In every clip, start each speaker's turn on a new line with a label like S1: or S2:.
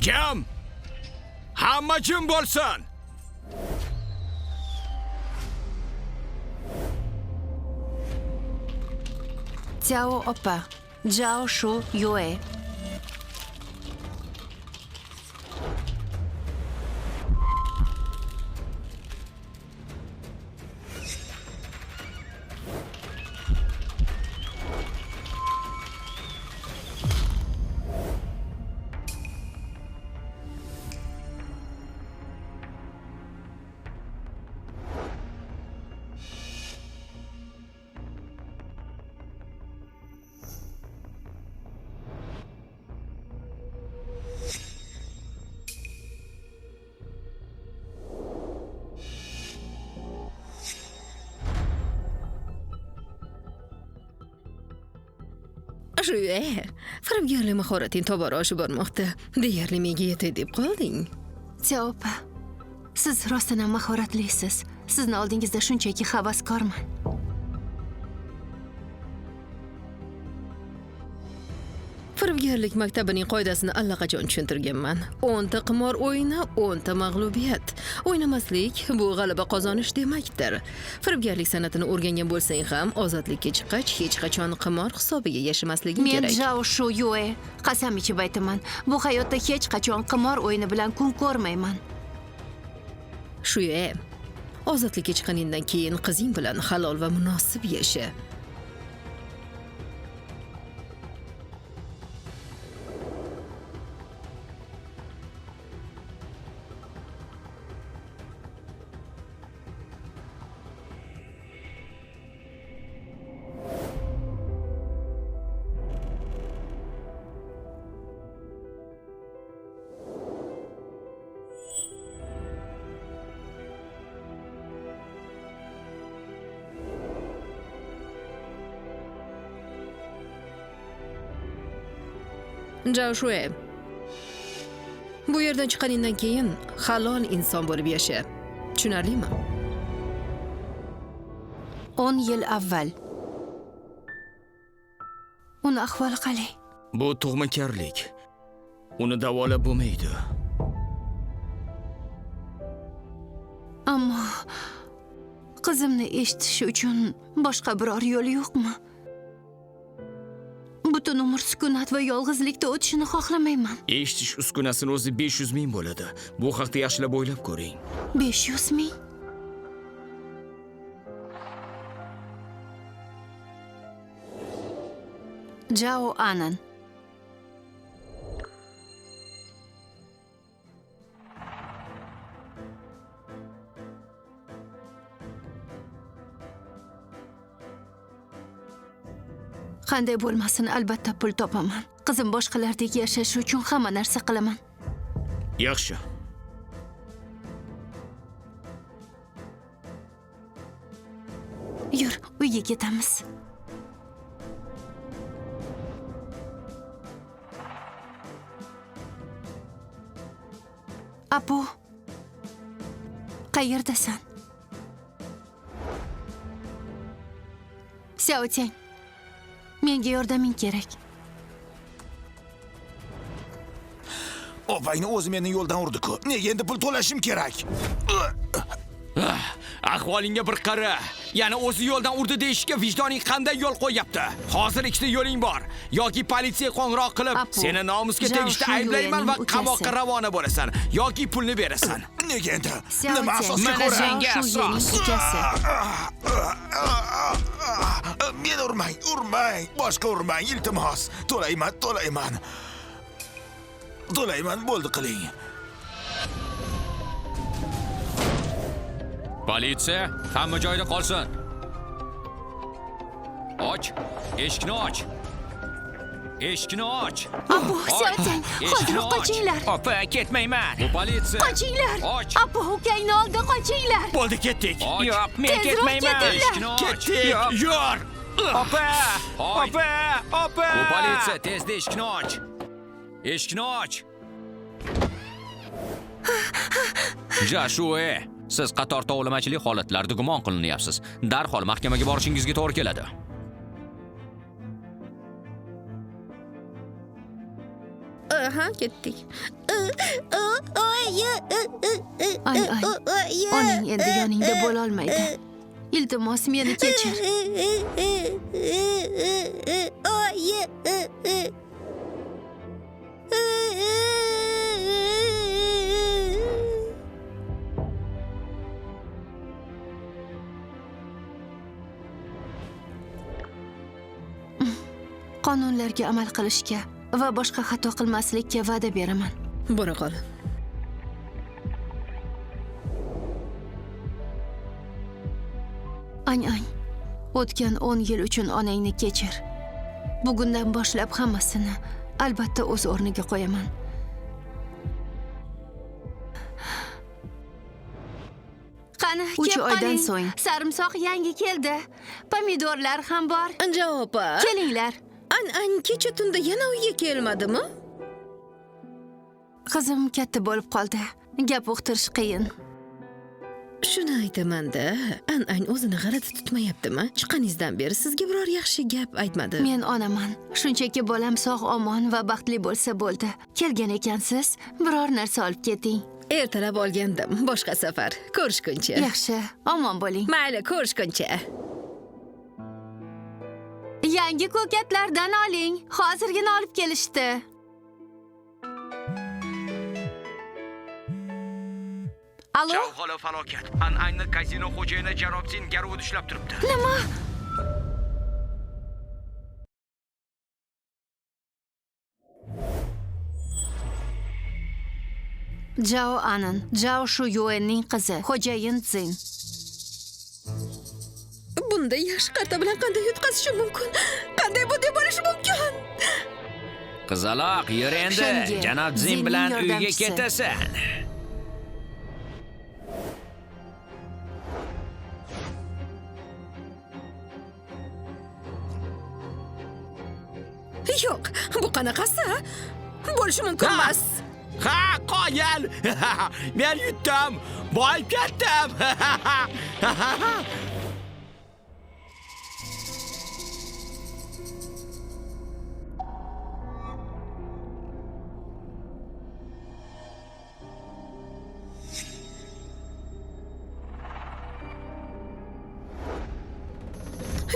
S1: Jim! Hamma jim bo'lsin!
S2: Tiao opa, Jao Shu Yue.
S3: Shuye, firibgarlik mahorating tobora oshib bormoqda. Deyarli menga yetay deb qolding.
S2: Tiao opa, siz rostdan ham mahoratlisiz. Sizni oldingizda shunchaki havaskorman.
S3: Firibgarlik maktabining qoidasini allaqachon tushuntirganman. 10 ta qimor o'yini, 10 ta mag'lubiyat. O'ynamaslik bu g'alaba qozonish demakdir. Firibgarlik san'atini o'rgangan bo'lsang ham, ozodlikka chiqqach hech qachon qimor hisobiga yashamasliging
S2: Men
S3: kerak.
S2: Jao Shu Yue, qasam ichib aytaman, bu hayotda hech qachon qimor o'yini bilan kun ko'rmayman.
S3: Shuye, ozodlikka chiqqaningdan keyin qizing bilan halol va munosib yasha. Jao Shue, bu yerdan chiqqaningdan keyin halol inson bo'lib yasha. Tushunarlimi?
S2: 10 yil avval. Uni ahvoli qalay?
S1: Bu tug'makarlik. Uni davolab bo'lmaydi.
S2: Ammo qizimni eshitishi uchun boshqa biror yo'l yo'qmi? Butun umr sukunat va yolg'izlikda o'tishini xohlamayman.
S1: Eshitish uskunasini o'zi 500 ming bo'ladi. Bu haqda yaxshilab o'ylab ko'ring.
S2: 500 ming? Jao Anan. Qanday bo'lmasin, albatta pul topaman. Qizim boshqalardek yashashi uchun hamma narsa qilaman.
S1: Yaxshi.
S2: Yur, uyga ketamiz. Apu, qayerdasan? Xiaotian, menga yordaming kerak.
S4: Opangni o'zi meni yo'ldan urdi-ku. Nega endi pul to'lashim kerak?
S1: Ahvolingga bir qara. Yana o'zi yo'ldan urdi deyishga vijdoning qanday yo'l qo'yyapti? Hozir ikkita yo'ling bor. Yoki politsiyaga qo'ng'iroq qilib, seni nomusga tegishda ayblayman va qamoqqa ravona bo'lasan, yoki pulni berasan.
S4: Nega endi? Nima asosga
S2: ko'ra?
S1: Senga asos.
S4: Meni urmang, urmang, boshqa urmang, iltimos. To'layman, to'layman. To'layman, bo'ldi qiling.
S5: Politsiya hamma joyda qolsin. Och, eshikni och. Eshikni och.
S2: Apu, Xiaotian, hoziroq qochinglar.
S1: Opa, ketmayman.
S5: Bu politsiya.
S2: Qochinglar.
S5: Och.
S2: Apu, ukangni oldi, qochinglar.
S1: Bo'ldi, ketdik.
S5: Yo'q,
S1: men
S2: ketmayman.
S5: Eshikni och.
S1: Ketdik. Yur. Opa! Opa! Opa!
S5: Bu politsiya, tezda eshikni och. Eshikni och. Joshua, siz qator tovlamachilik holatlarida gumon qilinyapsiz. Darhol mahkamaga borishingizga to'g'ri keladi.
S3: Ha, ketdik.
S2: Ay, ay. Onang endi yoningda bo'lolmaydi. Iltimos, meni kechir. Qonunlarga amal qilishga va boshqa xato qilmaslikka va'da beraman.
S3: Bora qol.
S2: Ang ang, o'tgan 10 yil uchun onangni kechir. Bugundan boshlab hammasini albatta o'z o'rniga qo'yaman. Qani, 3 oydan so'ng sarimsoq yangi keldi. Pomidorlar ham bor.
S3: Javob opa.
S2: Kelinglar.
S3: An an kecha tunda yana uyga kelmadimi?
S2: Qizim katta bo'lib qoldi. Gap uqtirish qiyin.
S3: Shuni aytaman-da, An an o'zini g'alati tutmayaptimi? Chiqqaningizdan beri sizga biror yaxshi gap aytmadi.
S2: Men onaman. Shunchaki bolam sog' omon va baxtli bo'lsa bo'ldi. Kelgan ekansiz, biror narsa olib keting.
S3: Ertalab olgandim, boshqa safar. Ko'rishguncha.
S2: Yaxshi, omon bo'ling.
S3: Mayli, ko'rishguncha.
S2: Yangi ko'katlardan oling. Hozirgina olib kelishdi. Alo?
S1: Javholo falokat. An ayni kazino xo'jayini janob Zin garovida ushlab turibdi.
S2: Nima? Jao Anan, Jao Shu Yuenning qizi, xo'jayin Zin.
S3: Bunday yaxshi qarta bilan qanday yutqazishim mumkin? Qanday bunday bo'lishi mumkin?
S5: Qizaloq, yur endi. Janob Zin bilan uyga ketasan.
S3: Yo'q, bu qanaqasi? Bo'lishi mumkin emas.
S1: Ha, qoyil. Men yutdim. Boyib ketdim.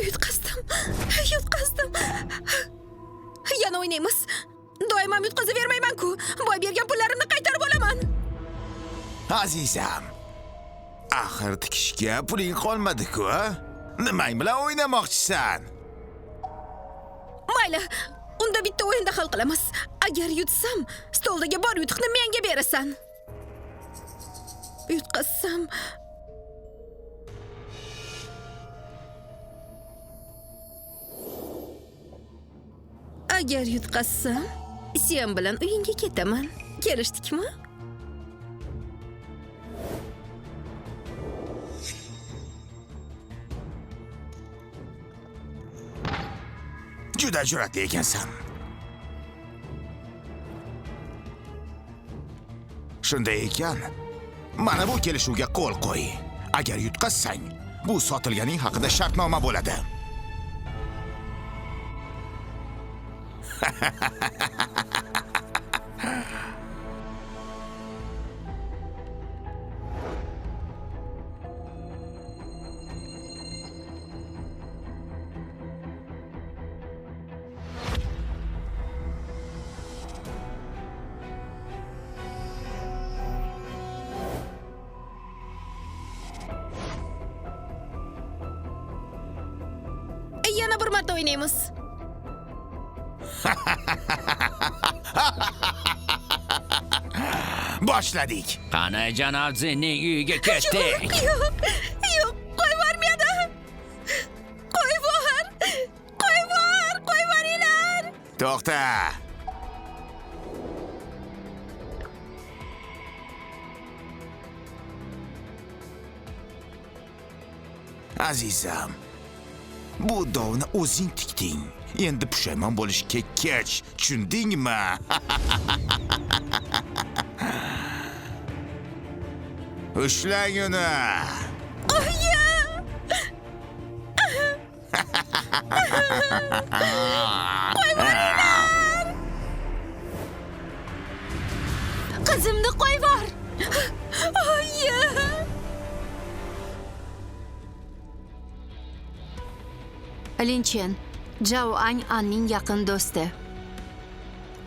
S3: Yutqazdim. Yutqazdim. Yana o'ynaymiz. Doim ham yutqazavermayman-ku. Boy bergan pullarimni qaytarib olaman.
S4: Azizam, axir tikishga puling qolmadi-ku, a? Nimang bilan o'ynamoqchisan?
S3: Mayli, unda bitta o'yinda hal qilamiz. Agar yutsam, stoldagi bor yutuqni menga berasan. Yutqazsam, agar yutqazsam, sen bilan uyingga ketaman. Kelishdikmi?
S4: Juda jur'atli ekansan. Shunday ekan, mana bu kelishuvga qo'l qo'y. Agar yutqazsang, bu sotilganing haqida shartnoma bo'ladi.
S3: Yana bir marta o'ynaymiz.
S4: Boshladik.
S5: Qani janob Zinning uyiga ketdik.
S3: Yo'q, yo'q, qo'yib yubor meni. Qo'yib yubor. Qo'yib yubor, qo'yib yuboringlar.
S4: To'xta. Azizam, bu dovni o'zing tikding. Endi pushaymon bo'lishga kech, tushundingmi? Ushlang uni.
S2: Qizimni qo'yvor.
S3: Oyi!
S2: Lin Chen, Jao An Anning yaqin do'sti.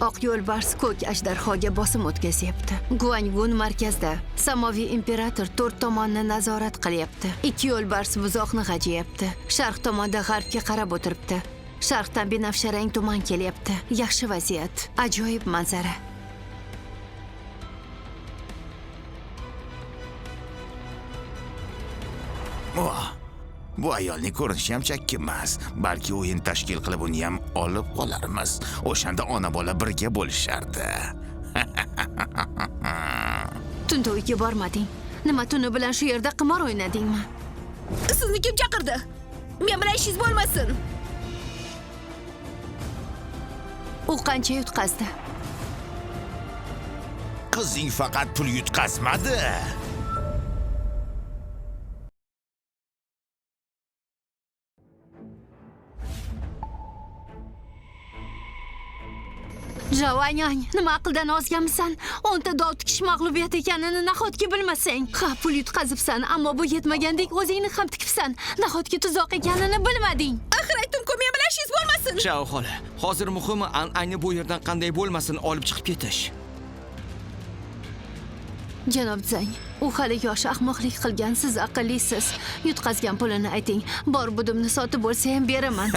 S2: Oq yo'lbars ko'k ajdarhoga bosim o'tkazyapti. Guangun markazda samoviy imperator to'rt tomonni nazorat qilyapti. Ikki yo'lbars buzoqni g'ajiyapti. Sharq tomonda g'arbga qarab o'tiribdi. Sharqdan binafsharang tuman kelyapti. Yaxshi vaziyat, ajoyib manzara.
S4: Oh, bu ayolning ko'rinishi ham chakki emas. Balki o'yin tashkil qilib uni ham olib qolarmiz. O'shanda ona bola birga bo'lishardi.
S2: Tunda uyga bormading. Nima tuni bilan shu yerda qimor o'ynadingmi?
S3: Sizni kim chaqirdi? Men bilan ishingiz bo'lmasin.
S2: U qancha yutqazdi?
S4: Qizing faqat pul yutqazmadi.
S2: Javanyang, nima aqldan ozganmisan? 10 ta dov tikish mag'lubiyat ekanini nahotki bilmasang? Ha, pul yutqazibsan, ammo bu yetmagandek o'zingni ham tikibsan. Nahotki tuzoq ekanini bilmading?
S3: Axir aytdim-ku, men bilan ishingiz bo'lmasin.
S1: Jao xola, hozir muhimi An-Anni bu yerdan qanday bo'lmasin olib chiqib ketish.
S2: Janob Zang, u hali yosh, ahmoqlik qilgan, siz aqllisiz. Yutqazgan pulini ayting. Bor budimni sotib bo'lsa ham beraman.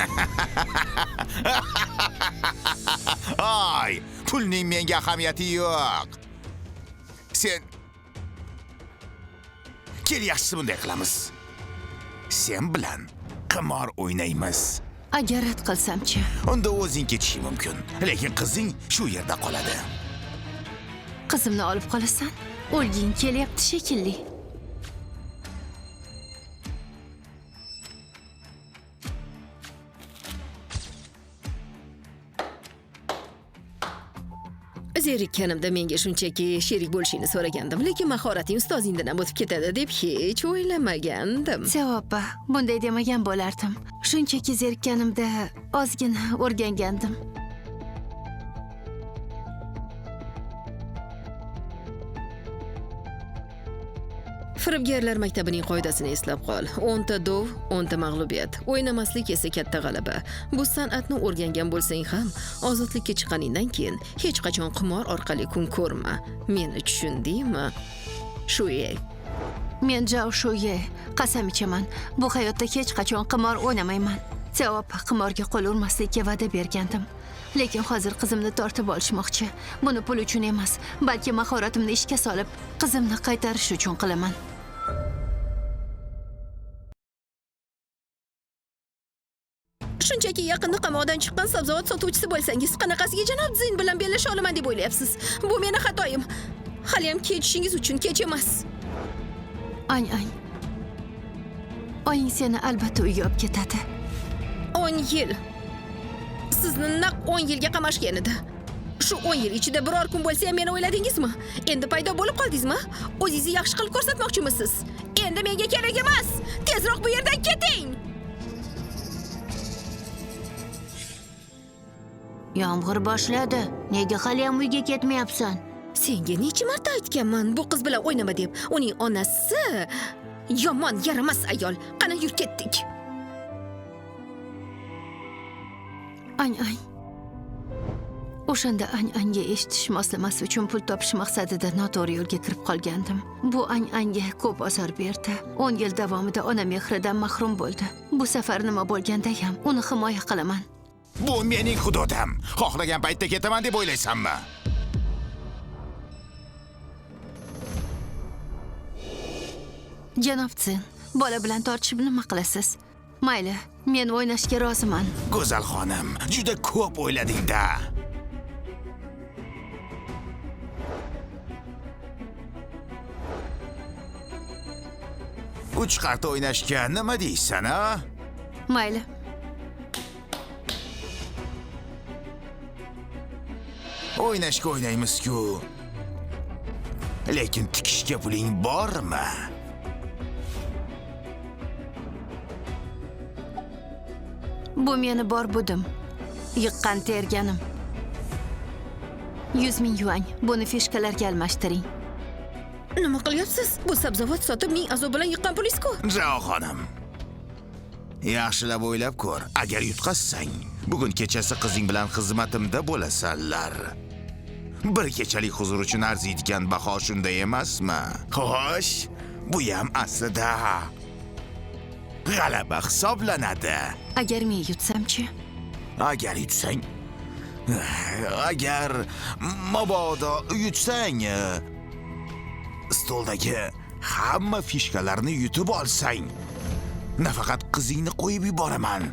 S4: Ay, pulning menga ahamiyati yo'q. Sen kel, yaxshisi bunday qilamiz. Sen bilan qimor o'ynaymiz.
S2: Agar rad qilsamchi?
S4: Unda o'zing ketishing mumkin, lekin qizing shu yerda qoladi.
S2: Qizimni olib qolasan? O'lging kelyapti shekilli.
S3: Zerikkanimda menga shunchaki sherik bo'lishingni so'ragandim, lekin mahorating ustozingdan ham o'tib ketadi deb hech o'ylamagandim.
S2: Savob, bunday demagan bo'lardim. Shunchaki zerikkanimda ozgina o'rgangandim.
S3: Firibgarlar maktabining qoidasini eslab qol. 10 ta dov, 10 ta mag'lubiyat. O'ynamaslik esa katta g'alaba. Bu san'atni o'rgangan bo'lsang ham, ozodlikka chiqqaningdan keyin hech qachon qimor orqali kun ko'rma. Meni tushundingmi? Shuye.
S2: Men Jao Shuye, qasam ichaman. Bu hayotda hech qachon qimor o'ynamayman. Javob, qimorga qo'l urmaslikka va'da bergandim. Lekin hozir qizimni tortib olishmoqchi. Buni pul uchun emas, balki mahoratimni ishga solib, qizimni qaytarish uchun qilaman.
S3: Shunchaki yaqinda qamoqdan chiqqan sabzavot sotuvchisi bo'lsangiz, qanaqasiga janob Zin bilan bellasha olaman deb o'ylayapsiz? Bu meni xatoyim. Hali ham kechishingiz uchun kech emas.
S2: Ang ang. Oying seni albatta uyga olib ketadi.
S3: 10 yil. Sizni naq 10 yilga qamashgan edi. Shu 10 yil ichida biror kun bo'lsa ham meni o'yladingizmi? Endi paydo bo'lib qoldingizmi? O'zingizni yaxshi qilib ko'rsatmoqchimisiz? Endi menga kerak emas. Tezroq bu yerdan keting.
S6: Yomg'ir boshladi. Nega hali ham uyga ketmayapsan?
S3: Senga necha marta aytganman bu qiz bilan o'ynama deb. Uning onasi yomon yaramas ayol. Qani yur ketdik.
S2: Ang ang. O'shanda Ang Angga eshitish moslamasi uchun pul topish maqsadida noto'g'ri yo'lga kirib qolgandim. Bu Ang Angga ko'p ozor berdi. 10 yil davomida ona mehridan mahrum bo'ldi. Bu safar nima bo'lganda ham uni himoya qilaman.
S4: Bu mening hududim. Xohlagan paytda ketaman deb o'ylaysanmi?
S2: Janob Zin, bola bilan tortishib nima qilasiz? Mayli, men o'ynashga roziman.
S4: Go'zal xonim, juda ko'p o'ylading-da. Uch qarta o'ynashga nima deysan, a?
S2: Mayli.
S4: O'ynashga o'ynaymiz-ku. Lekin tikishga puling bormi?
S2: Bu meni bor budim. Yiqqan terganim. 100 ming yuan. Buni fishkalarga almashtiring.
S3: Nima qilyapsiz? Bu sabzavot sotib ming azob bilan yiqqan pulingiz-ku.
S4: Jao xonim. Yaxshilab o'ylab ko'r. Agar yutqazsang, bugun kechasi qizing bilan xizmatimda bo'lasanlar. Bir kechalik huzur uchun arziydigan baho shunday emasmi? Xo'sh, bu ham aslida g'alaba hisoblanadi.
S2: Agar men yutsam-chi?
S4: Agar yutsang, agar mabodo yutsang, stoldagi hamma fishkalarni yutib olsang, nafaqat qizingni qo'yib yuboraman.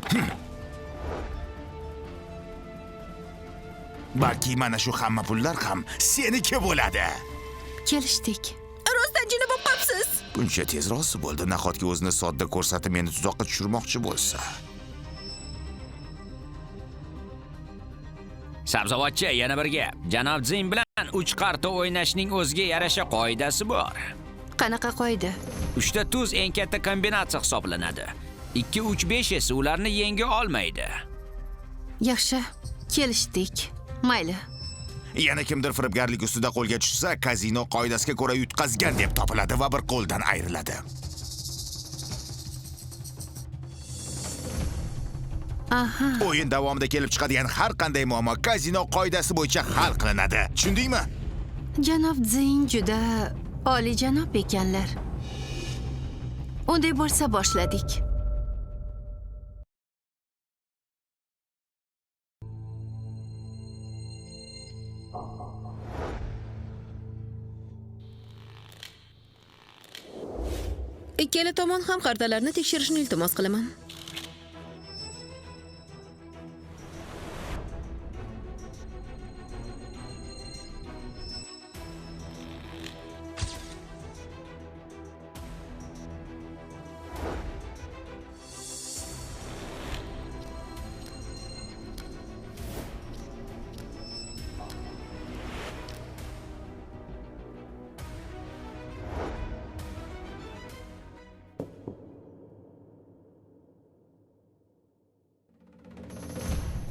S4: Balki mana shu hamma pullar ham seniki bo'ladi.
S2: Kelishdik.
S3: Rostdan jini bo'lib qolibsiz.
S4: Buncha tez rozi bo'ldi. Nahotki o'zini sodda ko'rsatib meni tuzoqqa tushirmoqchi bo'lsa?
S5: Sabzavotchi, yana bir gap. Janob Zin bilan 3 qarta o'ynashning o'ziga yarasha qoidasi bor.
S2: Qanaqa qoida?
S5: 3 ta tuz eng katta kombinatsiya hisoblanadi. 2, 3, 5 esa ularni yenga olmaydi.
S2: Yaxshi, kelishdik. Mayli.
S4: Yana kimdir firibgarlik ustida qo'lga tushsa, kazino qoidasiga ko'ra yutqazgan deb topiladi va bir qo'ldan ayriladi.
S2: Aha.
S4: O'yin davomida kelib chiqadigan har qanday muammo kazino qoidasi bo'yicha hal qilinadi. Tushundingmi?
S2: Janob Zin juda oliyjanob ekanlar. Unday bo'lsa boshladik.
S3: Ikkala tomon ham qartalarni tekshirishni iltimos qilaman.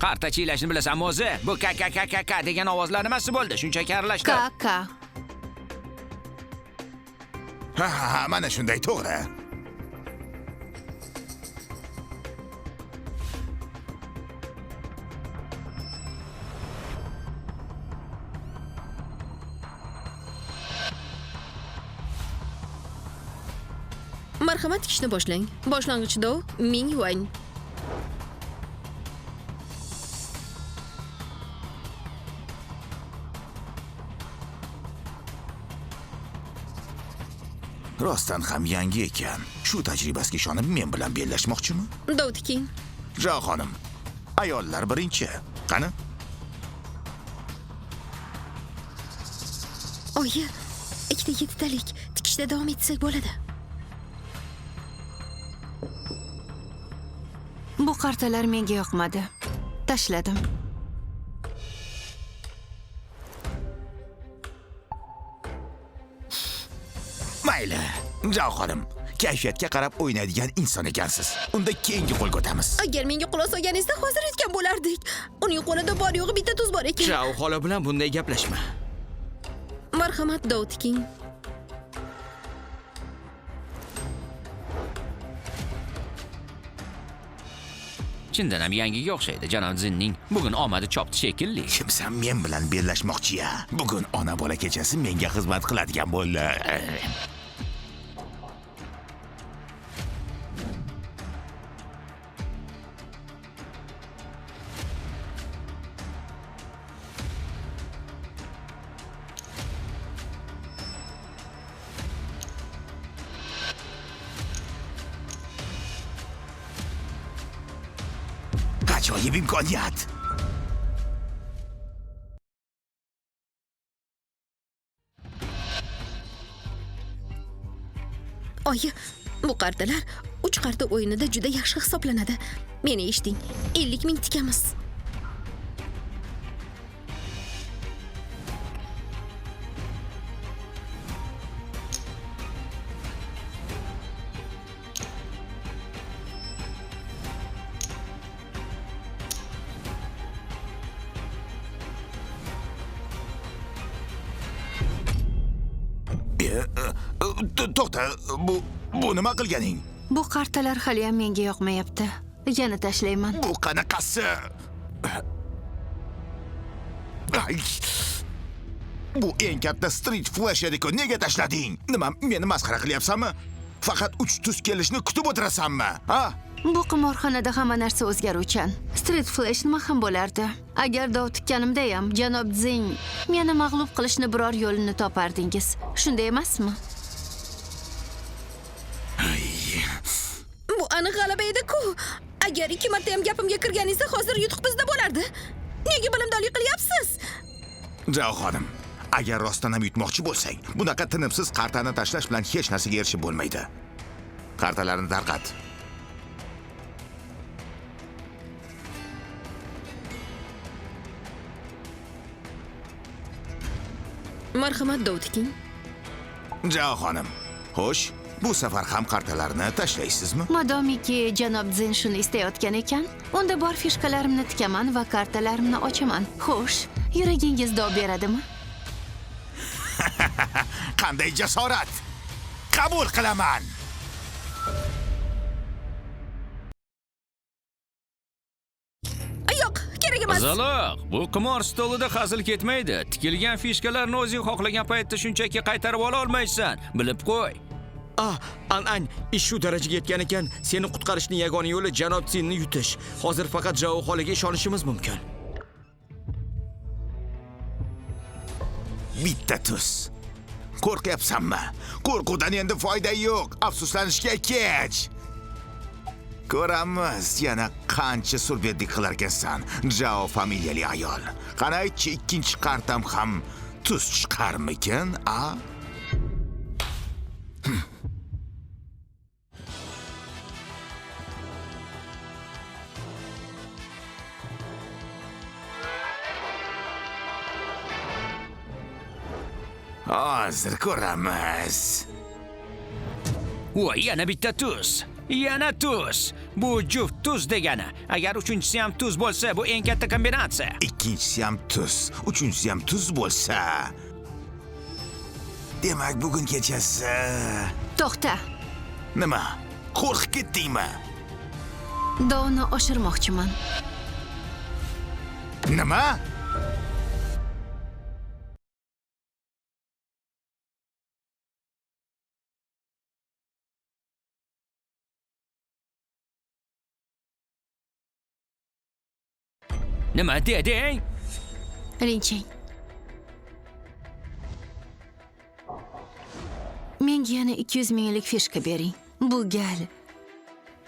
S5: Qarta chiylashni bilasanmi o'zi? Bu k k k k k degan ovozlar nimasi bo'ldi? Shunchaki aralashdi.
S2: K k.
S4: Ha ha, mana shunday to'g'ri.
S3: Marhamat, tikishni boshlang. Boshlang'ich dov 1000 yuan.
S4: Rostdan ham yangi ekan. Shu tajribasiga ishonib men bilan bellashmoqchimi?
S3: Dov tiking.
S4: Jao xonim, ayollar birinchi. Qani?
S3: Oyi, 2 ta 7 talik tikishda davom etsak bo'ladi.
S2: Bu qartalar menga yoqmadi. Tashladim.
S4: Mayli, Jao xonim, kayfiyatga qarab o'ynaydigan inson ekansiz. Unda keyingi qo'lga o'tamiz.
S3: Agar menga quloq solganingizda hozir yutgan bo'lardik. Uning qo'lida bor yo'g'i bitta tuz bor ekan.
S1: Jao xola bilan bunday gaplashma.
S3: Marhamat, dov tiking.
S5: Chindan ham yangiga o'xshaydi. Janob Zinning bugun omadi chopdi shekilli.
S4: Kimsan men bilan bellashmoqchi-ya? Bugun ona bola kechasi menga xizmat qiladigan bo'ldi. Ajoyib imkoniyat.
S3: Oyi, bu qartalar 3 qarta o'yinida juda yaxshi hisoblanadi. Meni eshiting, 50 ming tikamiz.
S4: To'xta, bu nima qilganing?
S2: Bu kartalar hali ham menga yoqmayapti. Yana tashlayman.
S4: Bu qanaqasi? Ay! Bu eng katta street flash edi-ku. Nega tashlading? Nima, meni masxara qilyapsanmi? Faqat 3 tus kelishni kutib o'tirasanmi? Ha?
S2: Bu qimorxonada hamma narsa o'zgaruvchan. Street flash nima ham bo'lardi? Agar dov tikkanimda ham janob Zing meni mag'lub qilishni biror yo'lini topardingiz. Shunday emasmi?
S3: Bu aniq g'alaba edi-ku. Agar 2 marta ham gapimga kirganingizda hozir yutuq bizda bo'lardi. Nega bilimdonlik qilyapsiz?
S4: Jao xonim, agar rostdan ham yutmoqchi bo'lsang, bunaqa tinimsiz qartani tashlash bilan hech narsaga erishib bo'lmaydi. Qartalarni tarqat.
S3: Marhamat, dov tiking.
S4: Jao xonim, xo'sh, bu safar ham qartalarni tashlaysizmi?
S2: Madomiki janob Zin shuni istayotgan ekan, unda bor fishkalarimni tikaman va kartalarimni ochaman. Xo'sh, yuragingiz dov beradimi?
S4: Qanday jasorat! Qabul qilaman.
S3: Yo'q, kerak emas.
S5: Qizaloq, bu qimor stolida hazil ketmaydi. Tikilgan fishkalarni o'zing xohlagan paytda shunchaki qaytarib ola olmaysan. Bilib qo'y.
S1: Ah, An-an, ish shu darajaga yetgan ekan, seni qutqarishning yagona yo'li janob Zinni yutish. Hozir faqat Jao xolaga ishonishimiz mumkin.
S4: Bitta tus. Qo'rqyapsanmi? Qo'rquvdan endi foyda yo'q. Afsuslanishga kech. Ko'ramiz, yana qancha surbetlik qilar ekansan, Jao familiyali ayol. Qani aytchi, ikkinchi qartam ham tuz chiqarmikin, a? Hozir ko'ramiz.
S5: Voy, yana bitta tuz. Yana tuz. Bu juft tuz degani. Agar uchinchisi ham tuz bo'lsa, bu eng katta kombinatsiya.
S4: Ikkinchisi ham tuz, uchinchisi ham tuz bo'lsa. Demak, bugun kechasi.
S2: To'xta.
S4: Nima? Qo'rqib ketdingmi?
S2: Dovni oshirmoqchiman.
S4: Nima?
S5: Nima deding?
S2: Linching. Menga yana 200 minglik fishka bering. Bu gal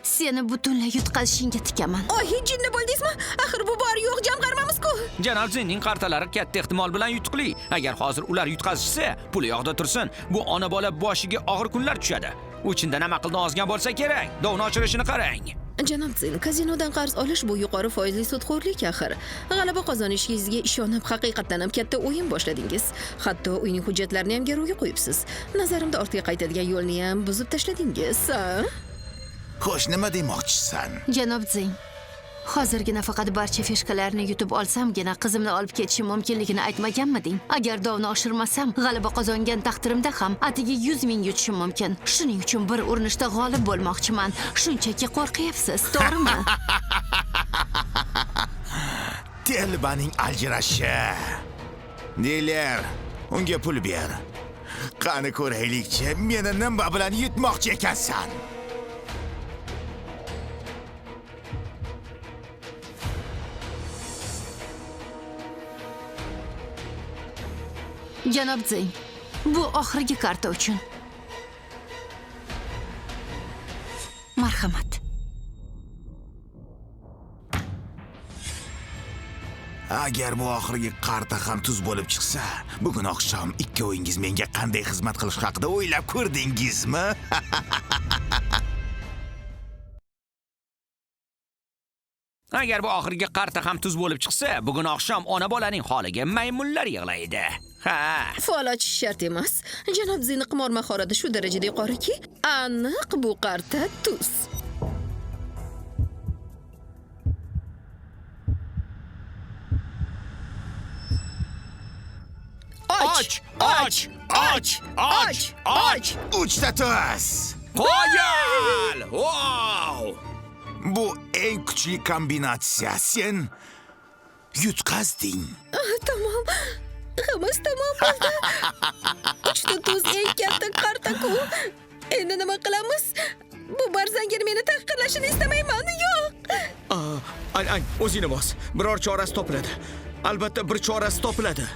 S2: seni butunlay yutqazishingga tikaman.
S3: Oy, jinni bo'ldingizmi? Axir bu bor yo'q jamg'armamiz-ku.
S5: Janob Zinning qartalari katta ehtimol bilan yutuqli. Agar hozir ular yutqazishsa, puli yoqda tursin. Bu ona bola boshiga og'ir kunlar tushadi. U chindan ham aqldan ozgan bo'lsa kerak. Dovni oshirishini qarang.
S3: Janob Zin, kazinodan qarz olish bu yuqori foizli sudxo'rlik axir. G'alaba qozonishingizga ishonib, haqiqatdan ham katta o'yin boshladingiz. Hatto uyning hujjatlarini ham garovga qo'yibsiz. Nazarimda ortga qaytadigan yo'lni ham buzib tashladingiz.
S4: Xo'sh, nima demoqchisan?
S2: Janob Zin, hozirgina faqat barcha fishkalarni yutib olsamgina qizimni olib ketishim mumkinligini aytmaganmiding? Agar dovni oshirmasam, g'alaba qozongan taqdirimda ham atigi 100 ming yutishim mumkin. Shuning uchun bir urinishda g'olib bo'lmoqchiman. Shunchaki qo'rqyapsiz, to'g'rimi?
S4: Telbaning aljirashi. Diler, unga pul ber. Qani ko'raylikchi, meni nima bilan yutmoqchi ekansan?
S2: Janob Zing, bu oxirgi karta uchun. Marhamat.
S4: Agar bu oxirgi karta ham tuz bo'lib chiqsa, bugun oqshom ikkovingiz menga qanday xizmat qilish haqida o'ylab ko'rdingizmi?
S5: Agar bu oxirgi qarta ham tuz bo'lib chiqsa, bugun oqshom ona bolaning holiga maymunlar yig'laydi. Ha.
S3: Fol ochish shart emas. Janob Zinni qimor mahorati shu darajada yuqoriki, aniq bu qarta tuz.
S1: Och, och, och, och, och.
S4: 3 ta tuz.
S1: Qoyil! Wow!
S4: Bu eng kuchli kombinatsiya. Sen yutqazding.
S3: Tamom. Hammasi tamom bo'ldi. 3 ta tuz eng katta qarta-ku. Endi nima qilamiz? Bu barzangir meni tahqirlashini istamayman. Yo'q.
S1: Ay, o'zingni bos. Biror chorasi topiladi. Albatta bir chorasi topiladi.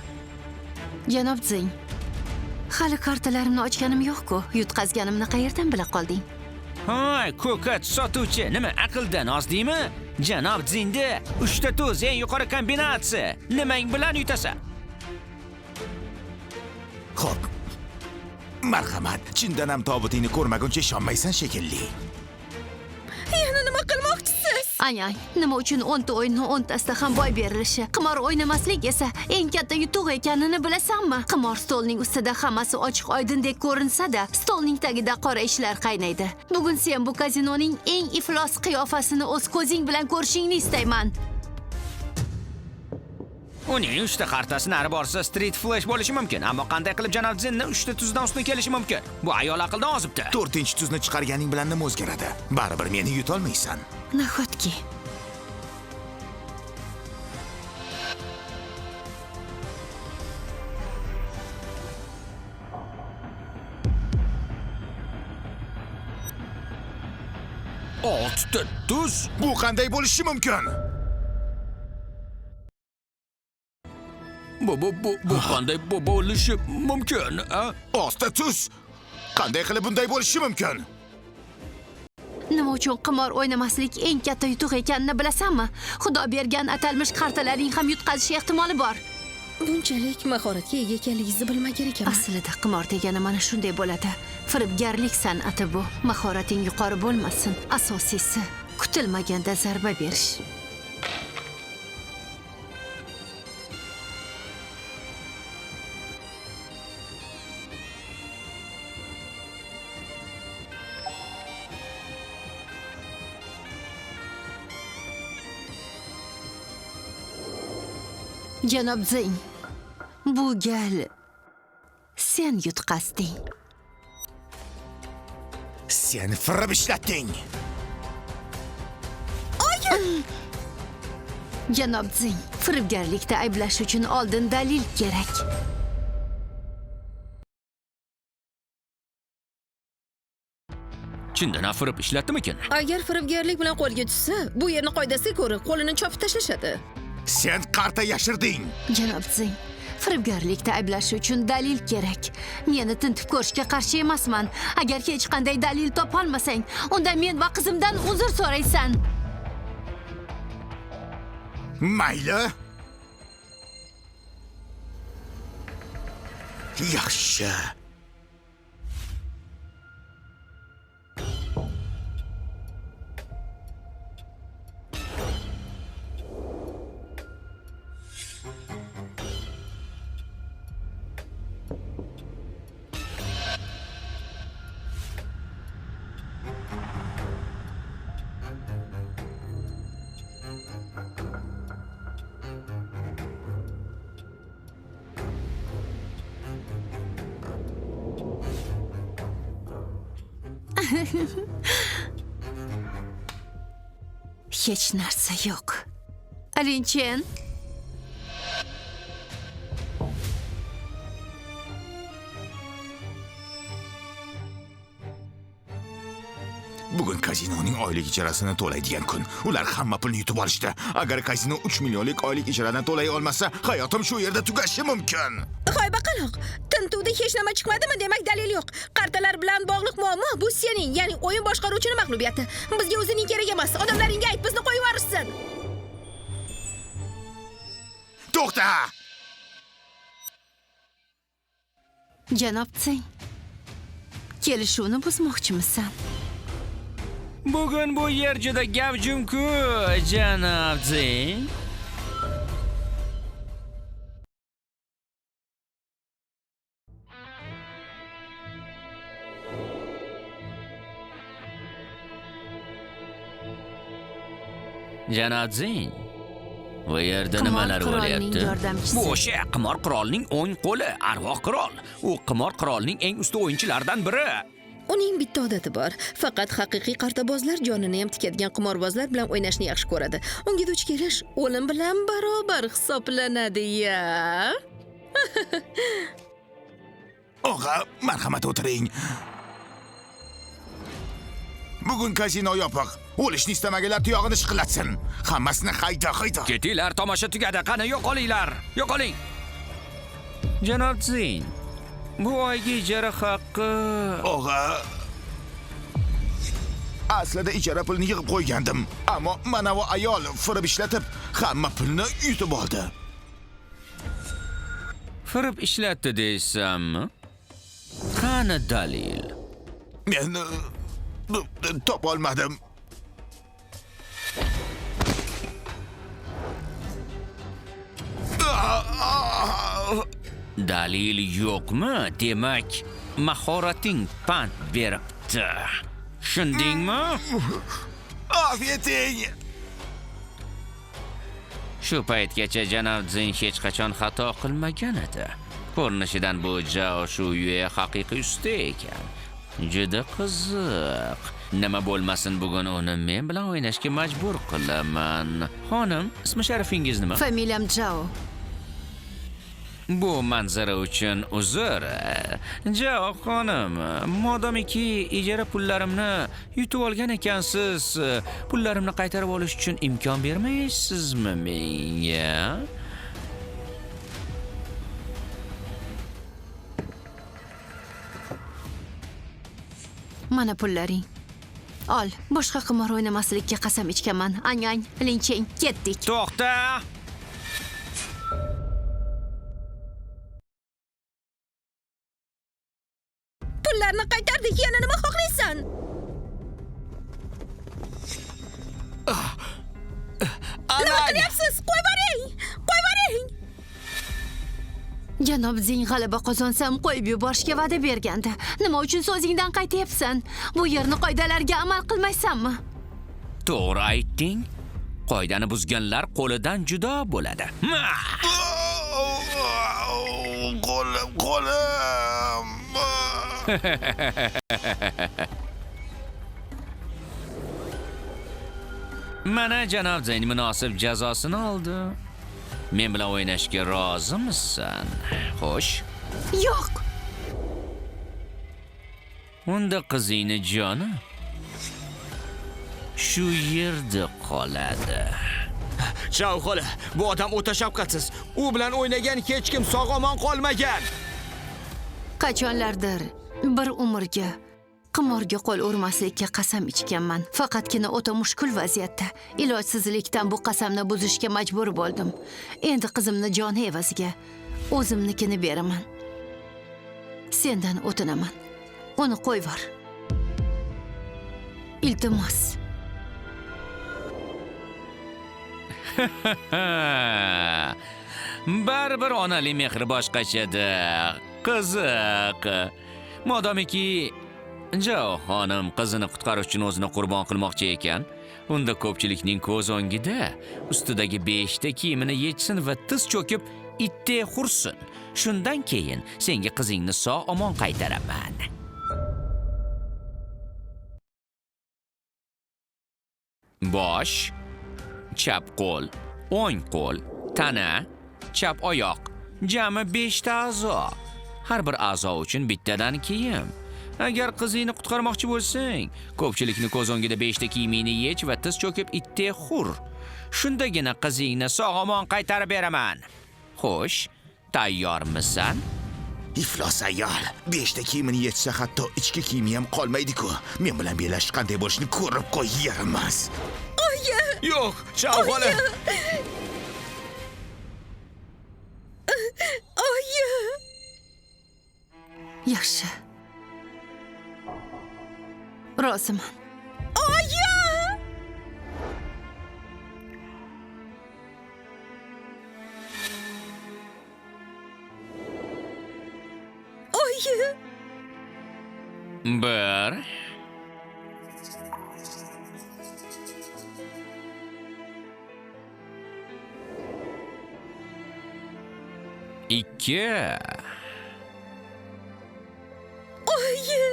S2: Janob Zing, hali kartalarimni ochganim yo'q-ku. Yutqazganimni qayerdan bila qolding?
S5: Hoy, ko'kat sotuvchi, nima aqldan ozdingmi? Janob Zinda 3 ta tuz eng yuqori kombinatsiya. Nimang bilan yutasan?
S4: Xo'p. Marhamat, chindan ham tobutingni ko'rmaguncha ishonmaysan shekilli.
S3: Yana nima qilmoqchisiz?
S2: Ay, nima uchun 10 ta o'yinni 10 tasida ham boy berilishi, qimor o'ynamaslik esa eng katta yutuq ekanini bilasanmi? Qimor stolning ustida hammasi ochiq oydindek ko'rinsa-da, stolning tagida qora ishlar qaynaydi. Bugun sen bu kazinoning eng iflos qiyofasini o'z ko'zing bilan ko'rishingni istayman.
S5: Uning 3 ta kartasi nari borsa street flash bo'lishi mumkin, ammo qanday qilib Janob Zinni 3 ta tuzdan ustun kelishi mumkin? Bu ayol aqldan ozibdi.
S4: 4-chi tuzni chiqarganing bilan nima o'zgaradi? Baribir meni yutolmaysan.
S2: Nahotki?
S5: Oltita tuz.
S4: Bu qanday bo'lishi mumkin?
S5: Bu qanday bo'lishi mumkin?
S4: Oltita tuz. Qanday qilib bunday bo'lishi mumkin?
S2: Nima uchun qimor o'ynamaslik eng katta yutuq ekanini bilasanmi? Xudo bergan atalmish kartalaring ham yutqazish ehtimoli bor.
S3: Bunchalik mahoratga ega ekanligingizni bilmagan ekanman.
S2: Aslida qimor degani mana shunday bo'ladi. Firibgarlik san'ati bu. Mahorating yuqori bo'lmasin, asosiysi kutilmaganda zarba berish. Janob Zing, bu gal sen yutqazding.
S4: Sen firib ishlatding.
S2: Janob Zing, firibgarlikda ayblash uchun oldin dalil kerak.
S5: Chindan firib ishlatdimikin?
S3: Agar firibgarlik bilan qo'lga tushsa, bu yerni qoidasiga ko'ra qo'lini chopib tashlashadi.
S4: Sen qarta yashirding.
S2: Janob Zing, firibgarlikda ayblash uchun dalil kerak. Meni tintib ko'rishga qarshi emasman. Agar hech qanday dalil topolmasang, unda men va qizimdan uzr so'raysan.
S4: Mayli. Yaxshi.
S2: Hech narsa yo'q. Alinchen.
S4: Bugun kazinoning oylik ijarasini to'laydigan kun. Ular hamma pulni yutib olishdi. Agar kazino 3 millionlik oylik ijarani to'lay olmasa, hayotim shu yerda tugashi mumkin.
S3: Hoy baqaloq, tintuvda hech nima chiqmadimi? Demak dalil yo'q. Qartalar bilan bog'liq muammo bu sening, ya'ni o'yin boshqaruvchining mag'lubiyati. Bizga o'zining kerak emas. Odamlaringga ayt, bizni qo'yib yuborishsin.
S4: To'xta!
S2: Janob Tsing, kelishuvni buzmoqchimisan?
S5: Bugun bu yer juda gavjum-ku, janob Tsing. Janob Tsing, Bu yerda nimalar bo'lyapti? Bu o'sha qimor qirolining o'ng qo'li, arvoh qirol. U qimor qirolining eng usta o'yinchilaridan biri.
S3: Uning bitta odati bor. Faqat haqiqiy qartabozlar jonini ham tikadigan qimorbozlar bilan o'ynashni yaxshi ko'radi. Unga duch kelish o'lim bilan barobar hisoblanadi ya.
S4: Og'a, marhamat o'tiring. Bugun kazino yopiq. O'lishni istamaganlar tuyog'ini shiqillatsin. Hammasini hayda, hayda.
S5: Ketinglar, tomosha tugadi. Qani, yo'qolinglar. Yo'qoling. Janob Zin, bu oygi ijara haqqi...
S4: Og'a, aslida ijara pulini yig'ib qo'ygandim. Ammo mana bu ayol firib ishlatib, hamma pulni yutib oldi.
S5: Firib ishlatdi deysanmi? Qani dalil?
S4: Men topolmadim.
S5: Dalil yo'qmi? Demak, mahorating pand beribdi. Tushundingmi?
S4: Afieting.
S5: Shu paytgacha janob Zin hech qachon xato qilmagan edi. Ko'rinishidan bu Jao Shuyue haqiqiy usta ekan. Juda qiziq. Nima bo'lmasin, bugun uni men bilan o'ynashga majbur qilaman. Xonim, ismi sharifingiz nima?
S2: Familiyam Jao.
S5: Bu manzara uchun uzr. Jao xonim, modomiki ijara pullarimni yutib olgan ekansiz, pullarimni qaytarib olish uchun imkon bermaysizmi menga?
S2: Mana pullaring. Ol, boshqa qimor o'ynamaslikka qasam ichganman. Ang-ang, Lincheng, ketdik.
S5: To'xta!
S3: Pullarni qaytardik, yana nima xohlaysan? Nima qilyapsiz? Qo'yvoring! Qo'yvoring!
S2: Janob Zing g'alaba qozonsam qo'yib yuborishga va'da bergandi. Nima uchun so'zingdan qaytyapsan? Bu yerni qoidalariga amal qilmaysanmi?
S5: To'g'ri aytding. Qoidani buzganlar qo'lidan judo bo'ladi.
S4: Qo'lim, qo'lim.
S5: Mana janob Zing munosib jazosini oldi. Men bilan o'ynashga rozimisan? Xo'sh.
S2: Yo'q.
S5: Unda qizingni joni shu yerda qoladi.
S1: Jao xola, bu odam o'ta shafqatsiz. U bilan o'ynagan hech kim sog' omon qolmagan.
S2: Qachonlardir bir umrga qimorga qo'l urmaslikka qasam ichganman. Faqatgina o'ta mushkul vaziyatda ilojsizlikdan bu qasamni buzishga majbur bo'ldim. Endi qizimni joni evaziga o'zimnikini beraman. Sendan o'tinaman. Uni qo'yvor. Iltimos.
S5: Baribir onali mehri boshqachada. Qiziq. Modomiki Jao xonim qizini qutqarish uchun o'zini qurbon qilmoqchi ekan, unda ko'pchilikning ko'z o'ngida ustidagi 5 ta kiyimini yechsin va tiz cho'kib itdek hursin. Shundan keyin senga qizingni sog' omon qaytaraman. Bosh, chap qo'l, o'ng qo'l, tana, chap oyoq, jami 5 ta a'zo. Har bir a'zo uchun bittadan kiyim. Agar qizingni qutqarmoqchi bo'lsang, ko'pchilikni ko'z o'ngida 5 ta kiyimingni yech va tiz cho'kib itdek xur. Shundagina qizingni sog' omon qaytarib beraman. Xo'sh, tayyormisan?
S4: Iflos ayol, 5 ta kiyimini yechsa hatto ichki kiyimi ham qolmaydi-ku. Men bilan bellashish qanday bo'lishini ko'rib qo'yarmiz.
S3: Oyi!
S1: Yo'q, Jao xola.
S3: Oyi!
S2: Yaxshi. Roziman.
S3: Oyi! Oyi!
S5: 1 2.
S3: Oyi!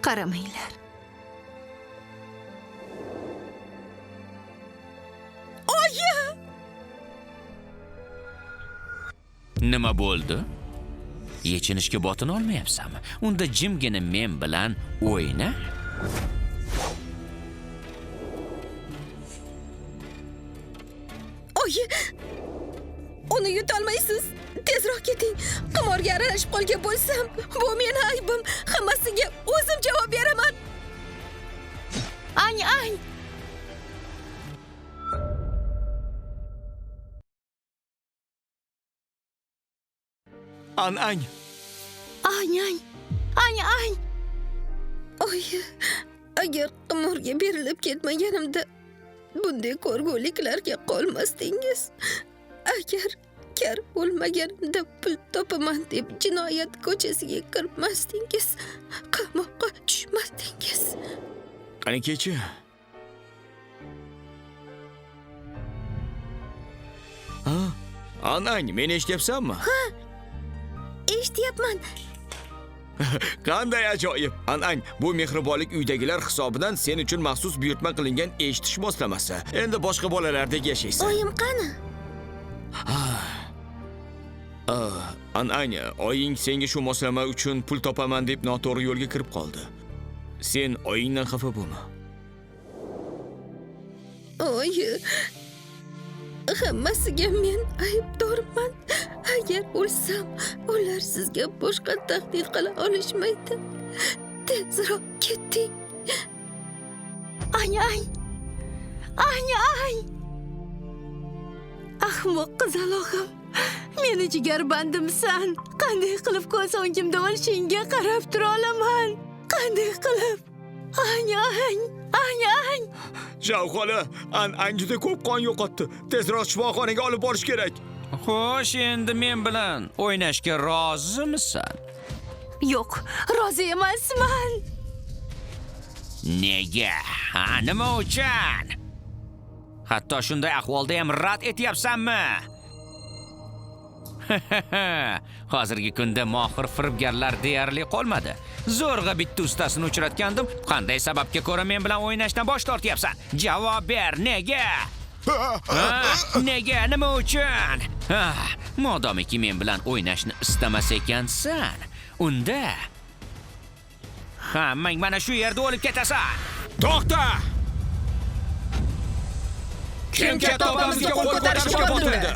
S2: Qaramanglar.
S3: Oyi!
S5: Nima bo'ldi? Yechinishga botina olmayapsanmi? Unda jimgina men bilan o'yna.
S3: Oyi! Uni yutolmaysiz. Tezroq keting. Qimorga aralashib qolgan bo'lsam, bu meni aybim. Hammasiga o'zim javob beraman.
S2: Ang ang!
S1: An ang.
S2: Ang ang! Ang ang!
S3: Oyi, agar qimorga berilib ketmaganimda bunday ko'rguliklarga qolmasdingiz. Agar kar bo'lmaganimda pul topaman deb jinoyat ko'chasiga kirmasdingiz, qamoqqa tushmasdingiz.
S1: Qani kecha? Ha? An ang, meni eshityapsanmi?
S3: Eshityapman.
S1: Qanday ajoyib! An ang, bu mehribonlik uydagilar hisobidan sen uchun maxsus buyurtma qilingan eshitish moslamasi. Endi boshqa bolalardek yashaysan.
S3: Oyim qani?
S1: An ang, oying senga shu moslama uchun pul topaman deb noto'g'ri yo'lga kirib qoldi. Sen oyingdan xafa bo'lma.
S3: Oyi, hammasiga men aybdorman. Agar o'lsam, ular sizga boshqa tahdid qila olishmaydi. Tezroq keting.
S2: Ang ang! Ang ang! Ahmoq qizalog'im. Meni jigarbandimsan. Qanday qilib ko'z o'ngimda o'lishingga qarab tura olaman? Qanday qilib? Ang ang! Ang ang!
S1: Zhao xola, An ang juda ko'p qon yo'qotdi. Tezroq shifoxonaga olib borish kerak.
S5: Xo'sh, endi men bilan o'ynashga rozimisan?
S2: Yo'q, rozi emasman.
S5: Nega? Ha, nima uchun? Hatto shunday ahvolda ham rad etyapsanmi? Hozirgi kunda mohir firibgarlar deyarli qolmadi. Zo'rg'a bitta ustasini uchratgandim. Qanday sababga ko'ra men bilan o'ynashdan bosh tortyapsan? Javob ber, nega? Ha, nega, nima uchun? Ha, modomiki men bilan o'ynashni istamas ekansan, unda hammang mana shu yerda o'lib ketasan.
S1: To'xta! Kim katta opamizga qo'l ko'tarishga botindi?